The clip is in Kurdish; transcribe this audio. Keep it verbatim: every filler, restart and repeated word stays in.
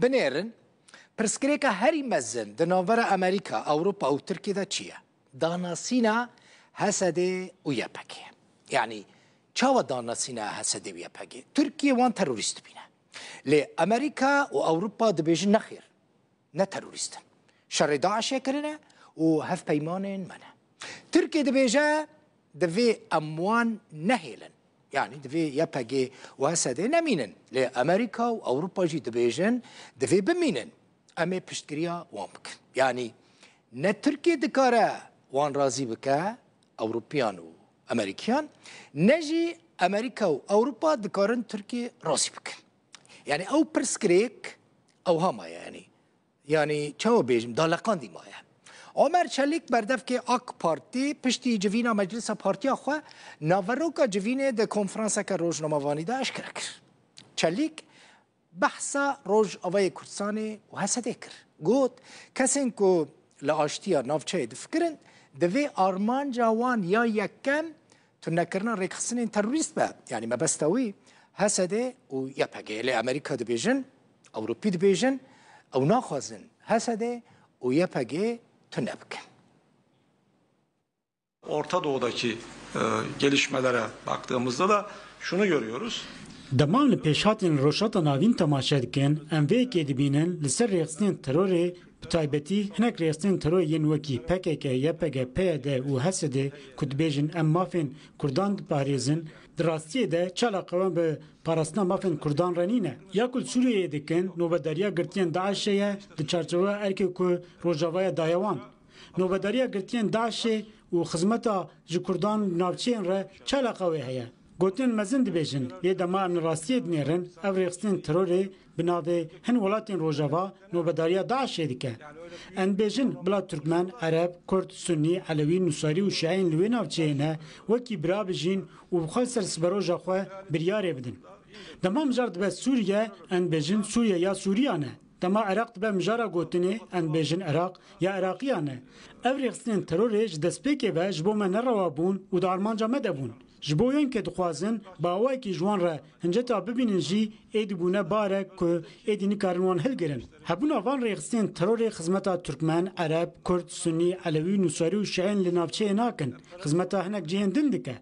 Binêrin, pirsgirêka herî mezin di navbera Amerîka, Ewropa û Tirkiyê de çi ye? Danasîna H S D û Y P G. Yanî çawa danasîna H S D û Y P G? Tirkiye wan terorîst dibîne. Lê Amerîka û Ewropa dibêjin nexêr, ne terorîst in. Şerê DAIŞê kirine û hevpeymanên me ne. Tirkiye dibêje, divê em wan nehêlin. Yanî divê Y P G û H S D nemînin. Lê Amerîka û Ewropa jî dibêjin, divê bimînin. Em ê piştgiriya wan bikin. Yanî ne Tirkiye dikare wan razî bike, Ewropiyan û Amerîkiyan, ne jî Amerîka û Ewropa dikarin Tirkiye razî bikin. Yanî ew pirsgirêk ewha maye, yanî, yanî çawa bêjim, daleqandî maye. Omer Çelîk, berdevkê AK Partî, piştî civîna meclisa partiya xwe, naveroka civînê di konferanseke rojnamevanî de eşkere kir. Çelîk behsa Rojavayê Kurdistanê û H S D kir. Got, kesên ku li aştiya navçeyê difikirin, divê armanca wan ya yekem tunekirina rêkxistinên terorîst be. Yanî mebesta wî H S D û Y P G. Lê Amerîka dibêjin, Ewropî dibêjin, ew naxwazin H S D û Y P G tune bikin. Orta Doğu'daki e, gelişmelere baktığımızda da şunu görüyoruz. Dema em li pêşhatên Rojhilata Navîn temaşe dikin, em vê yekê dibînin li ser rêxistinên terorê, bi taybetî hinek rêxistinên terorê yên wekî P K K, Y P G, P Y D û H S D ku dibêjin em mafên Kurdan diparêzin, di rastiyê de çi eleqe wan bi parastina mafên Kurdan re nîne. Ya ku li Sûriyeyê dikin, nobedariya girtiyên DAIŞê ye di çarçoveya erkê ku Rojavayê daye wan. Nobedariya girtiyên DAIŞê û xizmeta ji Kurdan navçeyên re çi eleqa wê heye? Gotinên mezin dibêjin, lê dema em li rastiyê dinêrin, ev rêxistinên terorê bi navê hin welatên Rojava nobedariya DAIŞê dike. Em dibêjin, bila Tirkmen, Ereb, Kurd, Sunnî, Elewî, Nusarî û Şieyên li wê navçeyê ne, wekî bira bijîn û bi xwe li ser siberoja xwe biryarê bidin. Dema mijar dibe Sûriye, em dibêjin Sûriye ya Sûriyan e. Dema Iraq dibe mijara gotinê, em dibêjin Iraq ya Iraqiyan e. Ev rêxistinên terorê ji destpêkê ve ji bo me nerewa bûn û di armanca me de bûn. Ji bo yên ke dixwazin bi awayekî ji wan re hinceta bibînin jî, êdî bûne barek ku êdî nikarin wan hilgirin. Hebûna van rêxistinên terorê xizmeta Tirkmen, Ereb, Kurd, Sunnî, Elewî, Nusarî û Şieyên li navçeyê nakin. Xizmeta hinek cihên din dike.